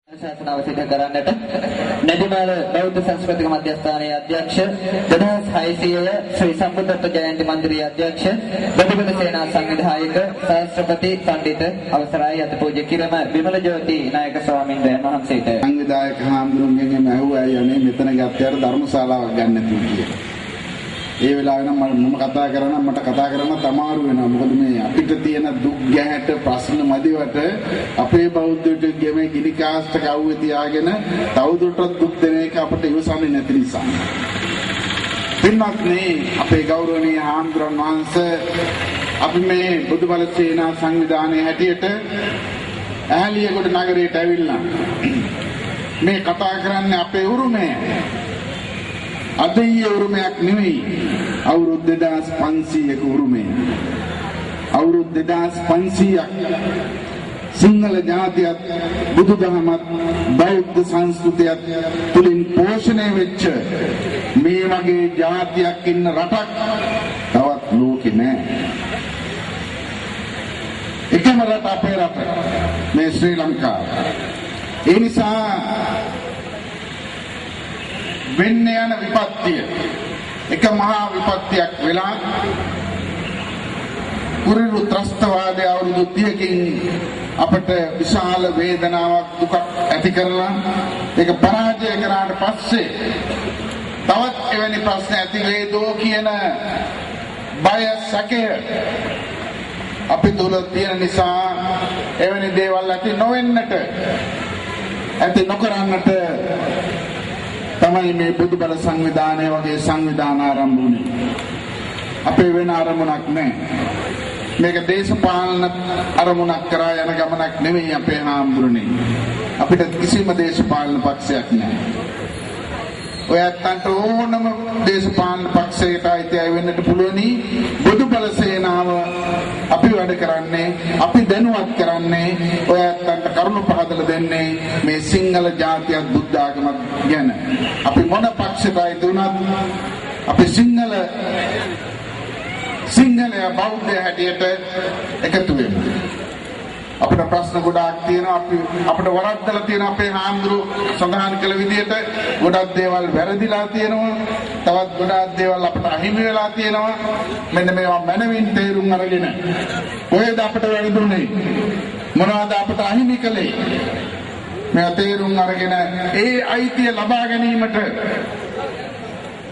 ශාසනාව සිදු කරන්නට නැදිමාල බෞද්ධ සංස්කෘතික මධ්‍යස්ථානයේ අධ්‍යක්ෂ 2600 ශ්‍රී සම්බුද්ධත්ව ජයන්ති මන්දිරයේ අධ්‍යක්ෂ බදුබද සේනා සංවිධායක සහස්‍රපති පණ්ඩිත අවසරයි අතිපූජ්‍ය කිරම විමල ජෝති නායක ස්වාමීන් වහන්සේට. සංවිධායක හාමුදුරුවන්ගෙන් එම ඇහුවා අය අනේ මෙතන ගත්තට ධර්මශාලාවක් ගන්න නැතුව කියලා. ඒ වෙලාවේ නම් මම කතා කරා නම් මට කතා කරන්න අමාරු වෙනවා. මොකද මේ අපිට තියෙන දුක් ගැහැට ප්‍රශ්න මදිවට අපේ බෞද්ධයෙකුගේ මේ ගිනි කාස්ටක අවුවේ තියාගෙන තවදුරටත් දුක් දෙන එක අපිට ඉවසන්නේ නැති නිසා. පින්වත්නි, අපේ ගෞරවනීය හාමුදුරන් වහන්සේ අපි මේ බුදුබල සේනා සංවිධානයේ හැටියට ඇහැලියගොඩ නගරයට ඇවිල්ලා මේ කතා කරන්නේ අපේ උරුමය. අද ඊයේ උරුමයක් නෙමෙයි, අවුරුදු 2500ක උරුමය. අවුරුදු 2500ක් සිංහල ජාතියත් බුදුදහමත් බෞද්ධ සංස්කෘතියත් තුලින් පෝෂණය වෙච්ච මේ වගේ ජාතියක් ඉන්න රටක් තවත් ලෝකේ නෑ. එකම රට අපේ රට මේ ශ්‍රී ලංකාව. ඒ නිසා වෙන්න යන විපත්තිය එක මහා විපත්තියක් වෙලා කුරිරු ත්‍රස්තවාදය අවුරුදු 30කින් අපට විශාල වේදනාවක් දුකක් ඇති කරලා ඒක පරාජය කරාට පස්සේ තවත් එවැනි ප්‍රශ්න ඇති වේදෝ කියන බය සැකය අපි තුල තියෙන නිසා එවැනි දේවල් ඇති නොවෙන්නට ඇති නොකරන්නට තමයි මේ බුදුබල සංවිධානය වගේ සංවිධාන ආරම්භ වුණේ. අපේ වෙන අරමුණක් නෑ. මේක දේශපාලන අරමුණක් කරා යන ගමනක් නෙමෙයි අපේ හාමුදුරනේ. අපිට කිසිම දේශපාලන පක්ෂයක් නෑ. ඔය ඇත්තන්ට ඕනම දේශපාලන පක්ෂයකට අයිති අය වෙන්නට පුළුවනි. බුදුබල සේනාව අපි වැඩ කරන්නේ, අපි දැනුවත් කරන්නේ, ඔය ඇත්තන්ට කරුණු පහදලා දෙන්නේ මේ සිංහල ජාතියත් බුද්ධ ආගමත් ගැන. අපි මොන පක්ෂයට අයිති වුණත් අපි සිංහලයා බෞද්ධය හැටියට එකතු වෙමු. අපිට ප්‍රශ්න ගොඩාක් තියෙනවා. අපිට වරද්දලා තියෙන අපේ හාමුදුරුවෝ සඳහන් කළ විදිහට ගොඩක් දේවල් වැරදිලා තියෙනවා. තවත් ගොඩාක් දේවල් අපිට අහිමි වෙලා තියෙනවා. මෙන්න මේවා මනවින් තේරුම් අරගෙන කොහෙද අපිට වැරදුනේ, මොනවද අපිට අහිමි කළේ, මේවා තේරුම් අරගෙන ඒ අයිතිය ලබා ගැනීමට,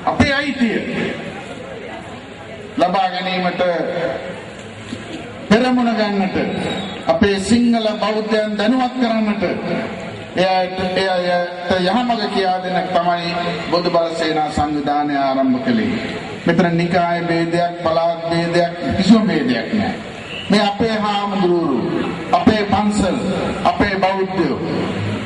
අපේ අයිතිය ලබා ගැනීමට පෙරමුණ ගන්නට, අපේ සිංහල බෞද්ධයන් දැනුවත් කරන්නට, ඒ අයට යහමඟ කියා දෙන්න තමයි බුදුබල සේනා සංවිධානය ආරම්භ කළේ. මෙතන නිකාය භේදයක්, පළාත් භේදයක්, කිසිම භේදයක් නෑ. මේ අපේ හාමුදුරුවෝ, අපේ පන්සල්, අපේ බෞද්ධයෝ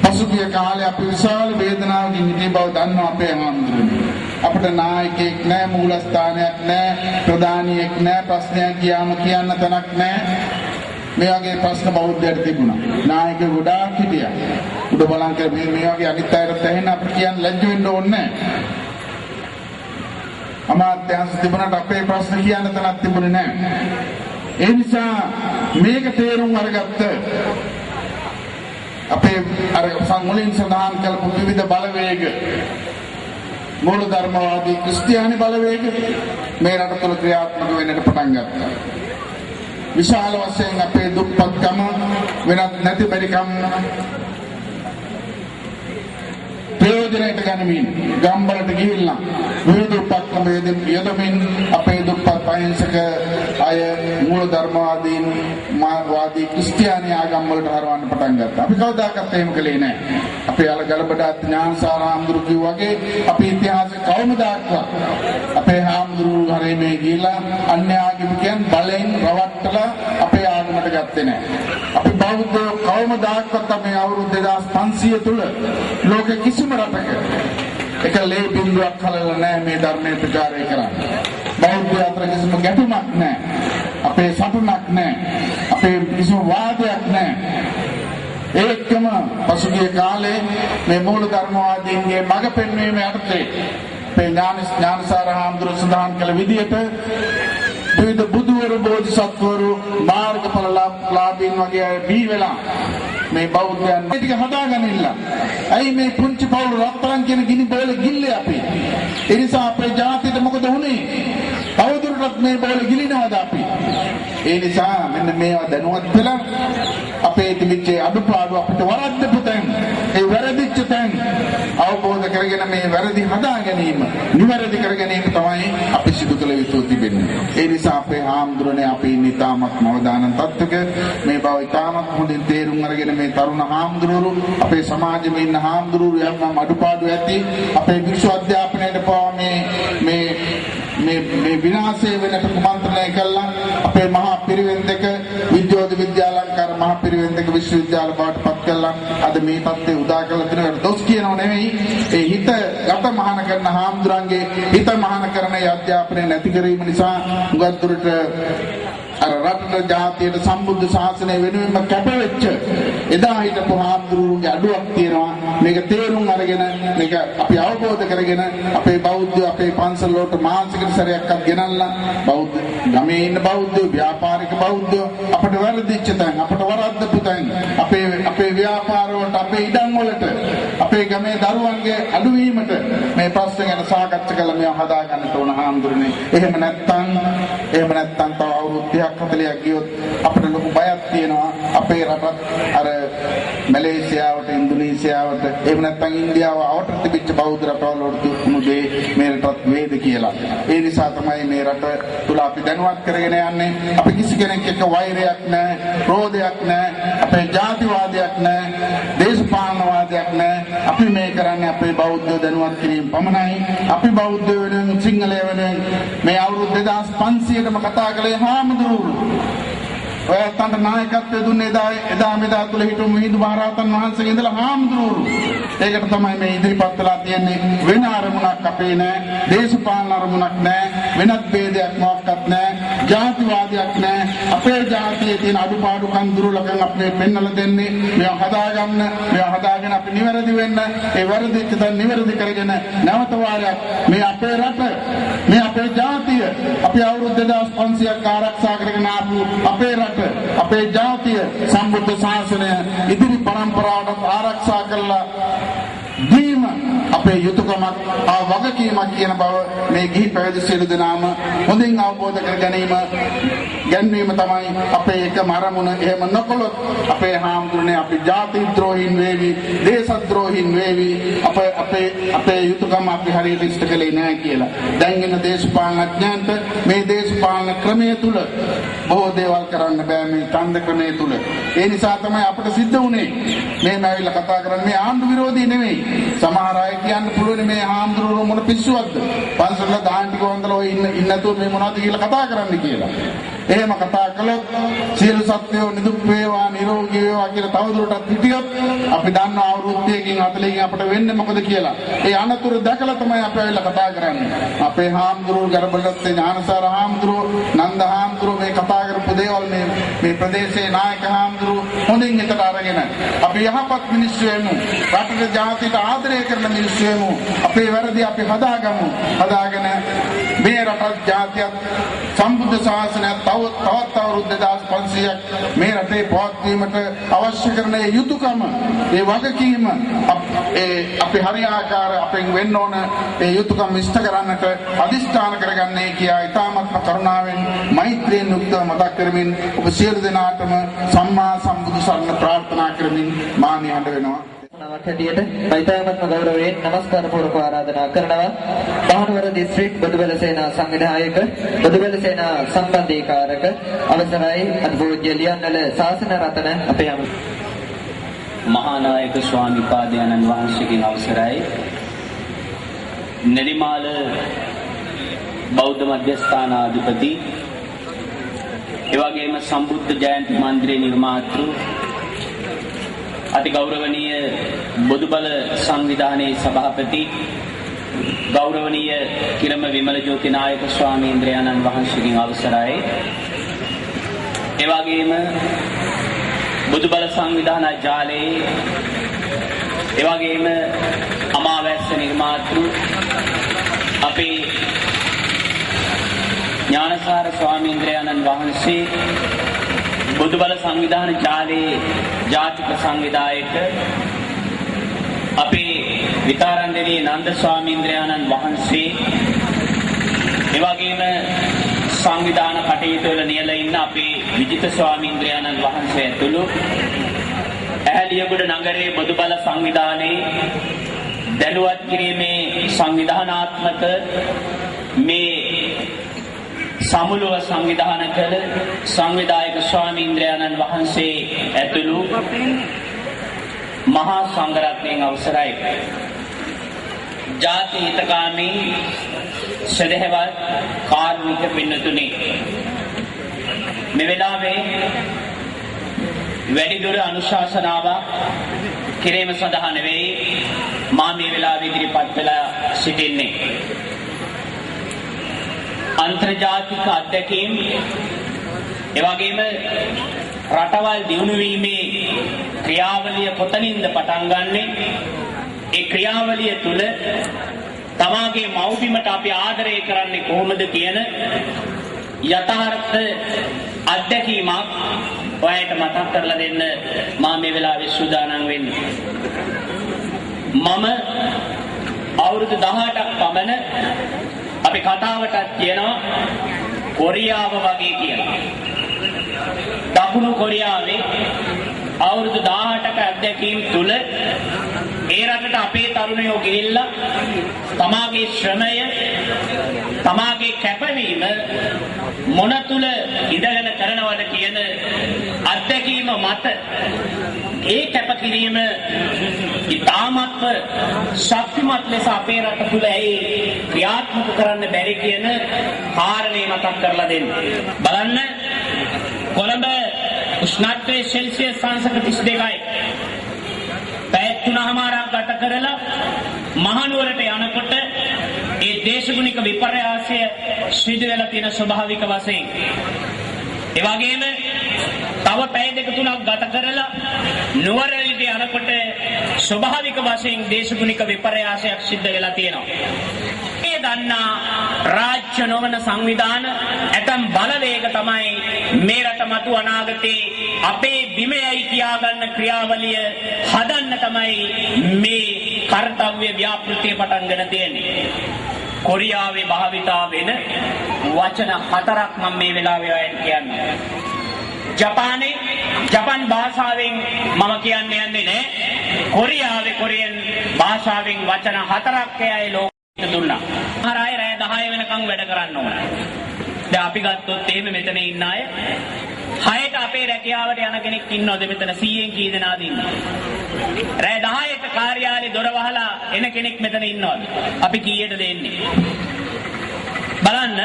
පසුගිය කාලේ අපි විශාල වේදනාවකින් හිටිය බව දන්නවා අපේ හාමුදුරුවෝ. අපිට නායකයෙක් නෑ, මූලස්ථානයක් නෑ, ප්‍රධානියෙක් නෑ, ප්‍රශ්නයක් ගියාම කියන්න තැනක් නෑ. මේ වගේ ප්‍රශ්න බෞද්ධයට තිබුණා. නායකයෝ ගොඩාක් හිටියා. උඩ බලන් කර මේ වගේ අනිත් අයටත් ඇහෙන්න අපිට කියන්න ලැජ්ජ වෙන්න ඕනේ නෑ. අමාත්‍යාංශ තිබුණාට අපේ ප්‍රශ්න කියන්න තැනක් තිබුණේ නෑ. ඒ නිසා මේක තේරුම් අරගත්ත අපේ අර මුලින් සඳහන් කළපු විවිධ බලවේග, මූලධර්මවාදී ක්‍රිස්තියානි බලවේග මේ රට තුළ ක්‍රියාත්මක වෙන්නට පටන් ගත්තා. විශාල වශයෙන් අපේ දුප්පත්කම, වෙනත් නැති බැරිකම් ප්‍රයෝජනයට ගනිමින් ගම්වලට ගිහිල්ලා විවිධ උපක්‍රම යොදමින් අපේ දුප්පත් අහිංසක අය මූලධර්මවාදීන් වාදී ක්‍රිස්තියානි ආගම් වලට හරවන්න පටන් ගත්තා. අපි කවදාකවත් එහෙම කළේ නෑ. අපේ අල ගලබඩ ඥානසාර හාමුදුරු කිව්වා වගේ අපි ඉතිහාසෙ කවමදාක්වත් අපේ හාමුදුරුවෝ හරේ මේ ගිහිල්ලා අන්‍ය ආගමිකයන් බලෙන් රවට්ටලා අපේ ආගමට ගත්තේ නෑ. අපි බෞද්ධයෝ කවමදාක්වත් අපේ අවුරුදු 2500 තුල ලෝකෙ කිසිම රටක එක ලේ බිඳුවක් හලලා නෑ මේ ධර්මයේ ප්‍රචාරය කරන්න. බෞද්ධ අතර කිසිම ගැටුමක් නෑ. අපේ සටනක් නෑ. අපේ කිසිම වාදයක් නෑ. ඒකම පසුගිය කාලේ මේ මූල ධර්මවාදීන්ගේ මඟ පෙන්වීම යටතේ අපේ ඥානසාර හාමුදුරුවෝ සඳහන් කළ විදිහට විවිධ බුදුවරු, බෝධිසත්වරු, මාර්ගඵලලාභීන් වගේ අය බිහි වෙලා මේ බෞද්ධයන් මේ ටික හදාගන්න. ඇයි මේ පුංචි පවුල රත්තරන් කියන ගිනි බෝලේ ගිල්ලේ අපි? ඒ නිසා අපේ ජාතියට මොකද වුනේ? තවදුරටත් මේ බෝලේ ගිලිනවද අපි? ඒ නිසා මෙන්න මේවා දැනුවත් වෙලා අපේ තිබිච්ච අඩුපාඩු අපිට වරද්දපු තැන්, ඒ වැරදිච්ච තැන් අවබෝධ කරගෙන මේ වැරදි හදා ගැනීම, නිවැරදි කර ගැනීම තමයි අපි සිදු කළ යුතු තිබෙන්නේ. ඒ නිසා අපේ හාමුදුරනේ අපි ඉන්නේ ඉතාමත් අවදානම් තත්ත්වක. මේ බව ඉතාමත් හොඳින් තේරුම් අරගෙන මේ තරුණ හාමුදුරුවෝ, අපේ සමාජෙම ඉන්න හාමුදුරුවෝ යම් යම් අඩුපාඩු ඇති අපේ භික්ෂු අධ්‍යාපනයට පවා මේ මේ මේ මේ විනාශය වෙනට කුමන්ත්‍රණය කළා. අපේ මහා පිරිවෙන් දෙක විද්‍යෝද විද්‍යාලංකාර මහා පිරිවෙන් දෙක විශ්වවිද්‍යාල බවට පත් කළා. අද මේ තත්ත්වය උදා කරලා තියෙනවා. දොස් කියනව නෙවෙයි, ඒ හිත ගත මහාන කරන හාමුදුරන්ගේ හිත මහාන කරන ඒ අධ්‍යාපනය නැති කිරීම නිසා හුඟක් දුරට අර රටට ජාතියට සම්බුද්ධ ශාසනය වෙනුවෙන්ම කැපවෙච්ච එදා හිටපු හාමුදුරුවන්ගේ අඩුවක් තියෙනවා. මේක තේරුම් අරගෙන මේක අපි අවබෝධ කරගෙන අපේ බෞද්ධයෝ අපේ පන්සල් වලට මාසිකට සැරයක්වත් ගෙනල්ලා බෞද්ධ ගමේ ඉන්න බෞද්ධයෝ, ව්‍යාපාරික බෞද්ධයෝ අපට වැරදිච්ච තැන්, අපට වරද්දපු තැන්, අපේ අපේ ව්‍යාපාර වලට, අපේ ඉඩම් වලට, අපේ ගමේ දරුවන්ගේ අඩුවීමට මේ ප්‍රශ්න ගැන සාකච්ඡා කරලා මේවා හදා ගන්නට ඕන හාමුදුරනේ. එහෙම නැත්තම් තව අවුරුදු 30ක් 40ක් ගියොත් අපිට ලොකු බයක් තියෙනවා. අපේ රටත් අර මැලේසියාවට, ඉන්දුනීසියාවට, එහෙම නැත්නම් ඉන්දියාව අවට තිබිච්ච බෞද්ධ රටවල් වලට වුණු දේ මේ රටත් වේද කියලා. ඒ නිසා තමයි මේ රට තුල අපි දැනුවත් කරගෙන යන්නේ. අපි කිසි කෙනෙක් එක්ක වෛරයක් නැහැ, ක්‍රෝධයක් නැහැ, අපේ ජාතිවාදයක් නැහැ, දේශපාලනවාදයක් නැහැ. අපි මේ කරන්නේ අපේ බෞද්ධ දැනුවත් කිරීම පමණයි. අපි බෞද්ධ වෙනුවෙන්, සිංහලය වෙනුවෙන් මේ අවුරුදු 2500ටම කතා කළේ හාමුදුරුවෝ. ඔය අතන්ට නායකත්වය දුන්නේ එදා මෙදා තුල හිටපු මිහිඳු මහරහතන් වහන්සේගේ ඉඳලා හාමුදුරුවෝ. ඒකට තමයි මේ ඉදිරිපත් වෙලා තියෙන්නේ. වෙන අරමුණක් අපේ නෑ, දේශපාලන අරමුණක් නෑ, වෙනත් ભેදයක් මොකක්වත් නෑ, ජාතිවාදයක් නෑ. අපේ ජාතියේ තියෙන අඩුපාඩුකම් දුර්වලකම් අපි පෙන්වලා දෙන්නේ. මේවා හදාගන්න, මේවා හදාගෙන අපි නිවැරදි වෙන්න, ඒ වැරදිච්ච තැන් නිවැරදි කරගෙන නැවත වාරයක් මේ අපේ රට, මේ අපේ ජාතිය අපි අවුරුදු 2500ක් ආරක්ෂා කරගෙන ආපු අපේ රට, අපේ ජාතිය, සම්බුද්ධ ශාසනය ඉදිරි පරම්පරාවට ආරක්ෂා කරලා දීම අපේ යුතුයකමක්, ආ වගකීමක් කියන බව මේ ගිහි පැවිදි සියලු දෙනාම හොඳින් අවබෝධ කර ගැනීම ගැන්වීම තමයි අපේ එකම අරමුණ. එහෙම නොකළොත් අපේ හාමුදුරනේ අපි ජාති ද්‍රෝහීන් වේවි, දේශද්‍රෝහීන් වේවි, අපේ අපේ අපේ යුතුයකම අපි හරියට ඉෂ්ට කළේ නෑ කියලා. දැන් ඉන්න දේශපාලනඥයන්ට මේ දේශපාලන ක්‍රමය තුල බොහෝ දේවල් කරන්න බෑ මේ ඡන්ද ක්‍රමය තුල. ඒ නිසා තමයි අපිට සිද්ධ වුණේ මේම ඇවිල්ලා කතා කරන්නේ. මේ ආණ්ඩු විරෝධී නෙවෙයි. සමහර අය කියන්න පුළුවන් මේ හාමුදුරුවෝ මොන පිස්සුවක්ද? පන්සල දාන ටික වන්දලා ඔය ඉන්න නැතුව මේ මොනවද කියලා කතා කරන්න කියලා. එහෙම කතා කළොත් සියලු සත්වයෝ නිදුක් වේවා, නිරෝගී වේවා කියලා තවදුරටත් හිටියොත් අපි දන්න අවුරුදු 30කින් 40කින් අපිට වෙන්නේ මොකද කියලා. ඒ අනතුරු දැකලා තමයි අපි ඇවිල්ලා කතා කරන්නේ. අපේ හාමුදුරුවෝ ගරබලත්තේ ඥානසාර හාමුදුරුවෝ, නන්ද හාමුදුරුවෝ මේ කතා කරපු දේවල් මේ මේ ප්‍රදේශයේ නායක හාමුදුරුවෝ හොඳින් හිතට අරගෙන අපි යහපත් මිනිස්සු වෙමු, රටට ජාතියට ආදරය කරන මිනිස්සු වෙමු, අපේ වැරදි අපි හදාගමු. හදාගෙන මේ රටත් ජාතියත් සම්බුද්ධ ශාසනයත් තවත් අවුරුදු 2500ක් මේ රටේ පවත්වීමට අවශ්‍ය කරන ඒ යුතුයකම, ඒ වගකීම, ඒ අපි හරියාකාර අපෙන් වෙන්න ඕන ඒ යුතුයකම ඉෂ්ට කරන්නට අදිෂ්ඨාන කරගන්නේ කියා ඉතාමත්ම කරුණාවෙන් මෛත්‍රියෙන් යුක්තව මතක් කරමින් ඔබ සියලු දෙනාටම සම්මා සම්බුදු සරණ ප්‍රාර්ථනා කරමින් මා නිහඬ වෙනවා. නමක් හැටියට ඉතාමත්ම ගෞරවයෙන් නමස්කාර පූර්වක ආරාධනා කරනවා මහනුවර දිස්ත්‍රික් බොදුබල සේනා සංවිධායක, බොදුබල සේනා සම්බන්ධීකාරක අවසරයි අතිපූජ්‍ය ලියන්නල ශාසන රතන අපේ හැම මහානායක ස්වාමීපාදයන්න් වහන්සේගෙන් අවසරයි. නෙලිමාල බෞද්ධ මධ්‍යස්ථානාධිපති, එවැගේම සම්බුද්ධ ජයන්ති මන්දිරයේ නිර්මාතෘ අති ගෞරවනීය බොදුබල සංවිධානයේ සභාපති ගෞරවනීය කිරම විමල ජෝති නායක ස්වාමීන්ද්‍රයන්න් වහන්සේගෙන් අවසරයි. එවැගේම බොදුබල සංවිධාන ජාලයේ එවැගේම අමාවැස්ස නිර්මාතෘ අපේ ඥානසාර ස්වාමීන්ද්‍රයන්න් වහන්සේ, බොදු බල සංවිධාන ජාලයේ ජාතික සංවිධායක අපේ විතාරන්දනී නන්ද ස්වාමීන්ද්‍රයාණන් වහන්සේ, එවැගේම සංවිධාන කටයුතු වල නියැල ඉන්න අපේ විජිත ස්වාමීන්ද්‍රයාණන් වහන්සේ ඇතුළු ඇහැලියගොඩ නගරයේ බොදු බල සංවිධානයේ දැනුවත් කිරීමේ සංවිධානාත්මක මේ සමුළුව සංවිධාන කළ සංවිධායක ස්වාමීන්ද්‍රයාණන් වහන්සේ ඇතුළු මහා සංඝරත්නයන් අවසරයි. ජාති හිතකාමී සදහැවත් කාරුණික පින්නතුනි, මේ වෙලාවේ වැඩිදුර අනුශාසනාවක් කිරීම සඳහා නෙවෙයි මා මේ වෙලාවේ ඉදිරිපත් වෙලා සිටින්නේ. අන්තර්ජාතික අත්දැකීම් එවැගේම රටවල් දියුණු වීමේ ක්‍රියාවලිය කොතනින්ද පටන් ගන්නෙ? ඒ ක්‍රියාවලිය තුළ තමාගේ මව්බිමට අපි ආදරය කරන්නේ කොහොමද කියන යථාර්ථ අත්දැකීමක් ඔයාලට මතක් කරලා දෙන්න මා මේ වෙලාවේ සූදානම් වෙන්නේ. මම අවුරුදු 18ක් පමණ අපි කතාවටත් කියනවා කොරියාව වගේ කියලා. දකුණු කොරියාවේ අවුරුදු 18ක අත්දැකීම් තුල ඒ රටට අපේ තරුණයෝ ගිහිල්ලා තමාගේ ශ්‍රමය, තමාගේ කැපවීම මොන තුල ඉඳගෙන කරනවද කියන අත්දැකීම මත ඒ කැපකිරීම ඉතාමත්ම ශක්තිමත් ලෙස අපේ රට තුල ඇයි ක්‍රියාත්මක කරන්න බැරි කියන කාරණේ මතක් කරලා දෙන්න. බලන්න, කොළඹ උෂ්ණත්වයේ සෙල්සියස් අංශක 32යි. පැය 3.5ක් ගත කරලා මහනුවරට යනකොට ඒ දේශගුණික විපර්යාසය සිදු වෙලා තියෙන ස්වභාවික වශයෙන්. ඒ වගේම තව පැය දෙක තුනක් ගත කරලා නුවරඑළියට යනකොට ස්වභාවික වශයෙන් දේශගුණික විපර්යාසයක් සිද්ධ වෙලා තියෙනවා. ඒ දන්නා රාජ්‍ය නොවන සංවිධාන ඇතම් බලවේග තමයි මේ රට මතු අනාගතේ අපේ බිමයයි කියා ගන්න ක්‍රියාවලිය හදන්න තමයි මේ කර්තව්‍ය ව්‍යාපෘතිය පටන් ගෙන තියෙන්නේ. කොරියාවේ භාවිතා වෙන වචන හතරක් මම මේ වෙලාවේ ඔයාලට කියන්නේ. ජපානයේ ජපන් භාෂාවෙන් මම කියන්න යන්නේ නෑ. කොරියාවේ කොරියන් භාෂාවෙන් වචන හතරක් එයයි ලෝකෙට දුන්නා. සමහර අය රෑ 10 වෙනකන් වැඩ කරන්න ඕන. දැන් අපි ගත්තොත් එහෙම මෙතන ඉන්න අය 6ට අපේ රැකියාවට යන කෙනෙක් ඉන්නවද මෙතන? 100න් කී දෙනාද ඉන්නේ? රෑ 10ට කාර්යාලේ දොර වහලා එන කෙනෙක් මෙතන ඉන්නවද? අපි කීයටද එන්නේ? බලන්න,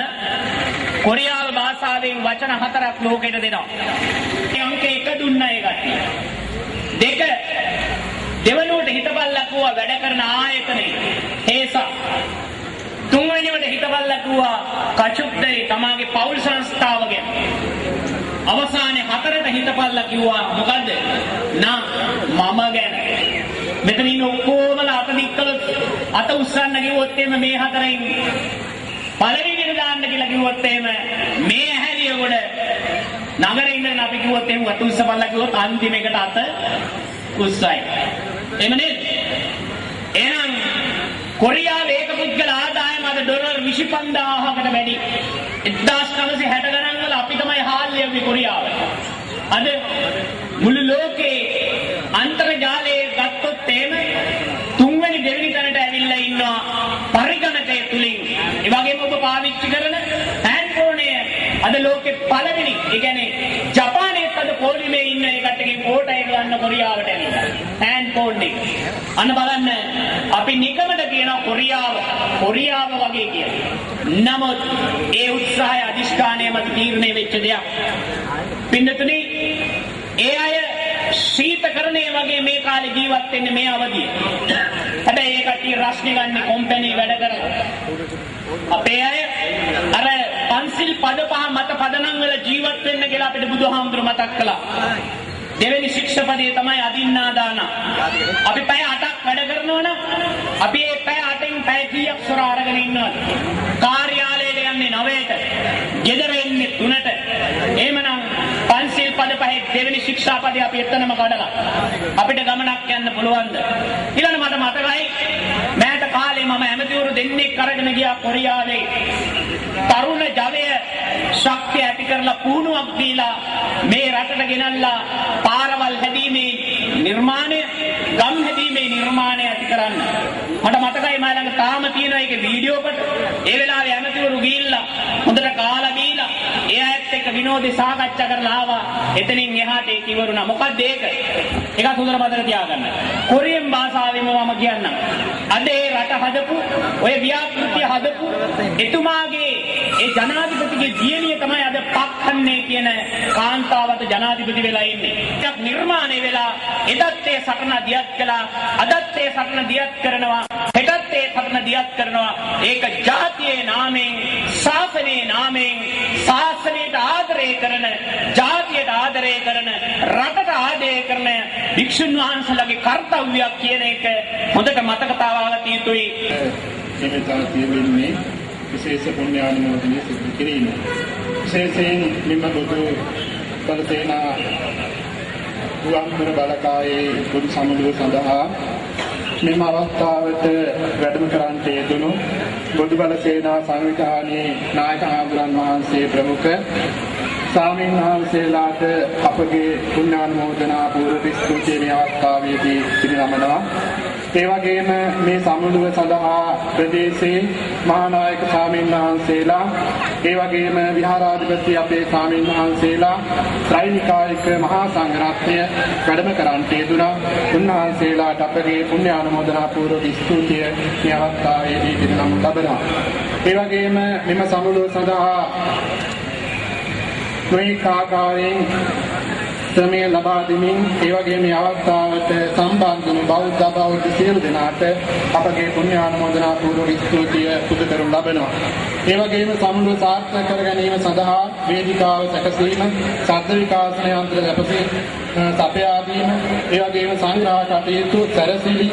කොරියාව භාෂාවෙන් වචන හතරක් ලෝකෙට දෙනවා. අංක 1 දුන්නා ඒ කට්ටිය. දෙක දෙවනුවට හිතපල්ලා කිව්වා වැඩ කරන ආයතනය හේසා. තුන්වෙනිවට හිතපල්ලා කිව්වා කචුක්දේ තමාගේ පෞල් සංස්ථාව ගැන. අවසානයේ හතරට හිතපල්ලා කිව්වා මොකද්ද? නා මම ගැන. මෙතන ඉන්න ඔක්කොමලා අත දික් කළොත්, අත උස්සන්න කිව්වොත් එහෙම මේ හතරෙන් පළවෙනියට දාන්න කියලා කිව්වොත් එහෙම මේ ඇහැලිය ගොඩ නගරේ ඉඳන් අපි කිව්වොත් එහෙම අත උස්සපල්ලා කිව්වොත් අන්තිම එකට අත උස්සයි. එහෙම නේද? එහෙනම් කොරියාවේ ඒක පුද්ගල ආදායම අද ඩොලර් 25000කට වැඩි. 1960 ගණන් වල අපි තමයි හාල් ලියුවේ කොරියාවට. අද මුළු ලෝකේ අන්තර්ජාලයේ ගත්තොත් එහෙම තුන්වෙනි දෙවෙනි තැනට ඇවිල්ලා ඉන්නවා පරිගණකය තුලින්. ඒ වගේම ඔබ පාවිච්චි කරන හෑන්ඩ් ෆෝන් අද ලෝකේ පළවෙනි. ඒ කියන්නේ ජපානයේත් අද පොලිමේ ඉන්න ඒ කට්ටියකින් කෝටා එක ගන්න කොරියාවට ඇවිල්ලා. හෑන්ඩ් ෆෝන් එක. අන්න බලන්න, අපි නිකමට කියනවා කොරියාව කොරියාව වගේ කියලා. නමුත් ඒ උත්සාහය අධිෂ්ඨානය මත තීරණය වෙච්ච දෙයක්. පින්නතුනි, ඒ අය ශීතකරණය වගේ මේ කාලේ ජීවත් වෙන්නේ මේ අවදියේ. හැබැයි ඒ කට්ටිය රස්නේ ගන්න කොම්පැනි වැඩ කරලා. අපේ අය අර පන්සිල් පද පහ මත පදනම් වෙලා ජීවත් වෙන්න කියලා අපිට බුදුහාමුදුරු මතක් කළා. දෙවෙනි ශික්ෂපදය තමයි අදින්නා දාන. අපි පැය 8ක් වැඩ කරනවා නම් අපි ඒ පැය 8න් පැය කීයක් සොර අරගෙන ඉන්නවද? කාර්යාලයට යන්නේ 9ට. ගෙදර එන්නේ 3ට. එහෙමනම් පන්සිල් පද පද පහේ දෙවෙනි ශික්ෂාපදය අපි එතනම කඩලා අපිට ගමනක් යන්න පුළුවන්ද? ඊළඟ මට මතකයි මෑත කාලේ මම ඇමතිවරු දෙන්නෙක් අරගෙන ගියා කොරියාවේ. තරුණ ජවය ශක්තිය ඇති කරලා පුහුණුවක් දීලා මේ රටට ගෙනල්ලා පාරවල් හැදීමේ නිර්මාණය, ගම් හැදීමේ නිර්මාණය ඇති කරන්න. මට මතකයි මා ළඟ තාම තියෙනවා ඒකේ වීඩියෝ කොට. ඒ වෙලාවේ ඇමතිවරු ගිහිල්ලා හොඳට කාලා බීලා ඒ අයත් එක්ක විනෝදේ සාකච්ඡා කරලා ආවා. එතනින් එහාට ඒක ඉවරුණා. මොකද්ද ඒක? ඒකත් හොඳට මතක තියාගන්න. කොරියන් භාෂාවෙන්ම මම කියන්නම්. අද ඒ රට හදපු, ඔය ව්‍යාපෘතිය හදපු එතුමාගේ ඒ ජනාධිපතිගේ දියණිය තමයි අද පක්ඛන්නේ කියන කාන්තාවට ජනාධිපති වෙලා ඉන්නේ. එකක් නිර්මාණය වෙලා එදත් ඒ සටන දියත් කළා, අදත් ඒ සටන දියත් කරනවා, හෙටත් ඒ සටන දියත් කරනවා. ඒක ජාතියේ නාමයෙන්, ශාසනයේ නාමයෙන්, ශාසනයට ආදරය කරන, ජාතියට ආදරය කරන, රටට ආදරය කරන භික්ෂුන් වහන්සේලාගේ කර්තව්‍යයක් කියන එක හොඳට මතක තබාගත යුතුයි. මෙතන තියෙන්නේ විශේෂ පුණ්‍යානුමෝදනය සිදු කිරීම. විශේෂයෙන් මෙම බොදු බල සේනා රුවන්පුර බලකායේ පොදු සමුළුව සඳහා මෙම අවස්ථාවට වැඩම කරන්නට යෙදුණු බොදු බල සේනා සංවිධානයේ නායක හාමුදුරන් වහන්සේ ප්‍රමුඛ ස්වාමීන් වහන්සේලාට අපගේ පුණ්‍යානුමෝදනා පූර්වක ස්තුතිය මේ අවස්ථාවේදී පිරිනමනවා. ඒ වගේම මේ සමුළුව සඳහා ප්‍රදේශයේ මහානායක ස්වාමීන් වහන්සේලා, ඒ වගේම විහාරාධිපති අපේ ස්වාමීන් වහන්සේලා, ත්‍රිනිකායක මහා සංඝරත්නය වැඩම කරන්නට යෙදුණා. උන්වහන්සේලාට අපගේ පුණ්‍යානුමෝදනා පූර්වක ස්තුතිය මේ අවස්ථාවේදී පිරිනමනු ලබනවා. ඒ වගේම මෙම සමුළුව සඳහා නොයෙක් ආකාරයෙන් ශ්‍රමය ලබා දෙමින් ඒ වගේම මේ අවස්ථාවට සම්බන්ධ වුණු බෞද්ධ අබෞද්ධ සියලු දෙනාට අපගේ පුණ්‍යානුමෝදනා පූර්වක ස්තුතිය පුද කරනු ලබනවා. ඒ වගේම සමුළුව සාර්ථක කර ගැනීම සඳහා වේදිකාව සැකසීම, ශබ්ද විකාශන යන්ත්‍ර සපයා දීම, ඒ වගේම සංග්‍රහ කටයුතු සැරසිලි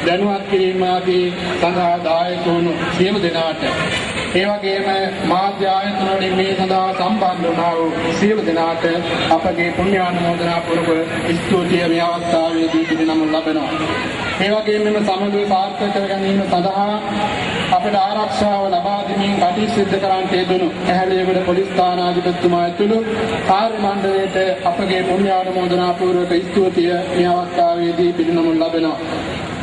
දැනුවත් කිරීම ආදී සඳහා දායක වුණු සියලු දෙනාට, ඒ වගේම මාධ්‍ය ආයතන වලින් මේ සඳහා සම්බන්ධ වුණා වූ සියලු දෙනාට අපගේ පුණ්‍යානුමෝදනා පූර්වක ස්තුතිය මේ අවස්ථාවේදී පිරිනමනු ලබනවා. ඒ වගේම මෙම සමුළුව සාර්ථක කර ගැනීම සඳහා අපට ආරක්ෂාව ලබා දෙමින් කටයුතු සිදු කරන්නට යෙදුණු ඇහැලියගොඩ පොලිස් ස්ථානාධිපතිතුමා ඇතුළු කාර්ය මණ්ඩලයට අපගේ පුණ්‍යානුමෝදනා පූර්වක ස්තුතිය මේ අවස්ථාවේදී පිරිනමනු ලබනවා.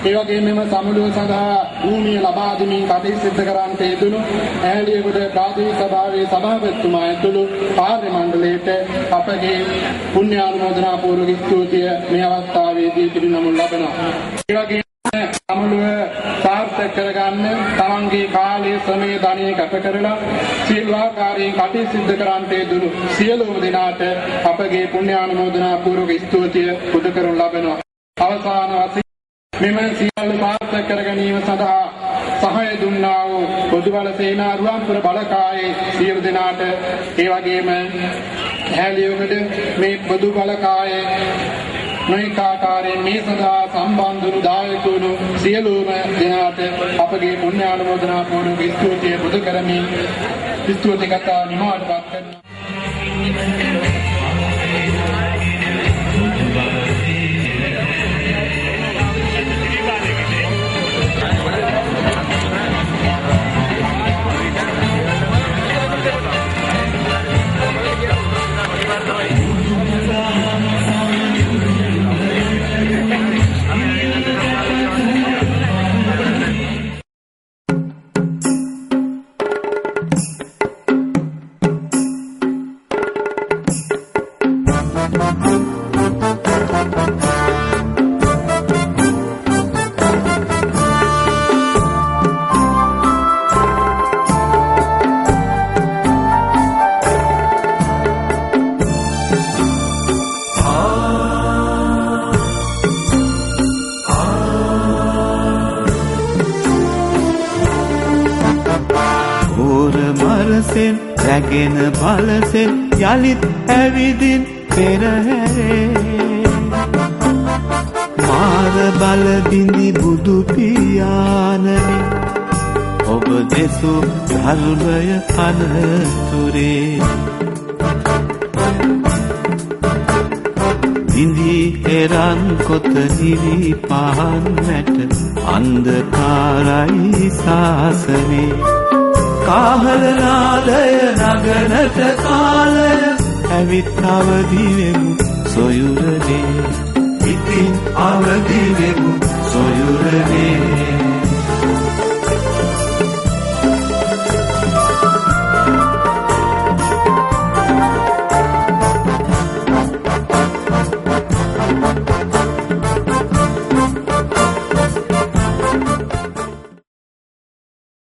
ඒ වගේම මෙම සමුළුව සඳහා භූමිය ලබා දෙමින් කටයුතු සිදු කරන්නට යෙදුණු ඇහැලියගොඩ ප්‍රාදේශීය සභාවේ සභාපතිතුමා ඇතුළු කාර්ය මණ්ඩලයට අපගේ පුණ්‍යානුමෝදනා පූර්වක ස්තුතිය මේ අවස්ථාවේදී පිරිනමනු ලබනවා. ඒ වගේම සමුළුව සාර්ථක කරගන්න තමන්ගේ කාලය, ශ්‍රමය, ධනය කැප කරලා සියලු ආකාරයෙන් කටයුතු සිදු කරන්නට යෙදුණු සියලුම දෙනාට අපගේ පුණ්‍යානුමෝදනා පූර්වක ස්තුතිය පුද කරනු ලබනවා. අවසාන වශයෙන් මෙම සියල්ල සාර්ථක කර ගැනීම සඳහා සහාය දුන්නා වූ බොදු බල සේනා රුවන්පුර බලකායේ සියලු දෙනාට, ඒ වගේම ඇහැලියගොඩ මේ බොදු බලකායේ නොයෙක් ආකාරයෙන් මේ සඳහා සම්බන්ධ වුණු දායක වුණු සියලුම දෙනාට අපගේ පුණ්‍යානුමෝදනා පූර්වක ස්තුතිය පුද කරමින් ස්තුති කතා නිමවටපත් කරනවා. රැගෙන බලසෙන් යලිත් ඇවිදින් පෙරහැරේ මාර බල බිඳි බුදු පියාණනි ඔබ දෙසු ධර්මය අනතුරේ. බිඳී එරන් කොත නිවි පහන් මැට අන්ධකාරයි සාසනේ. කාහල නාදය නගනට කාලය ඇවිත් අවදි වෙමු සොයුරනේ. ඉතින් අවදි වෙමු සොයුරනේ.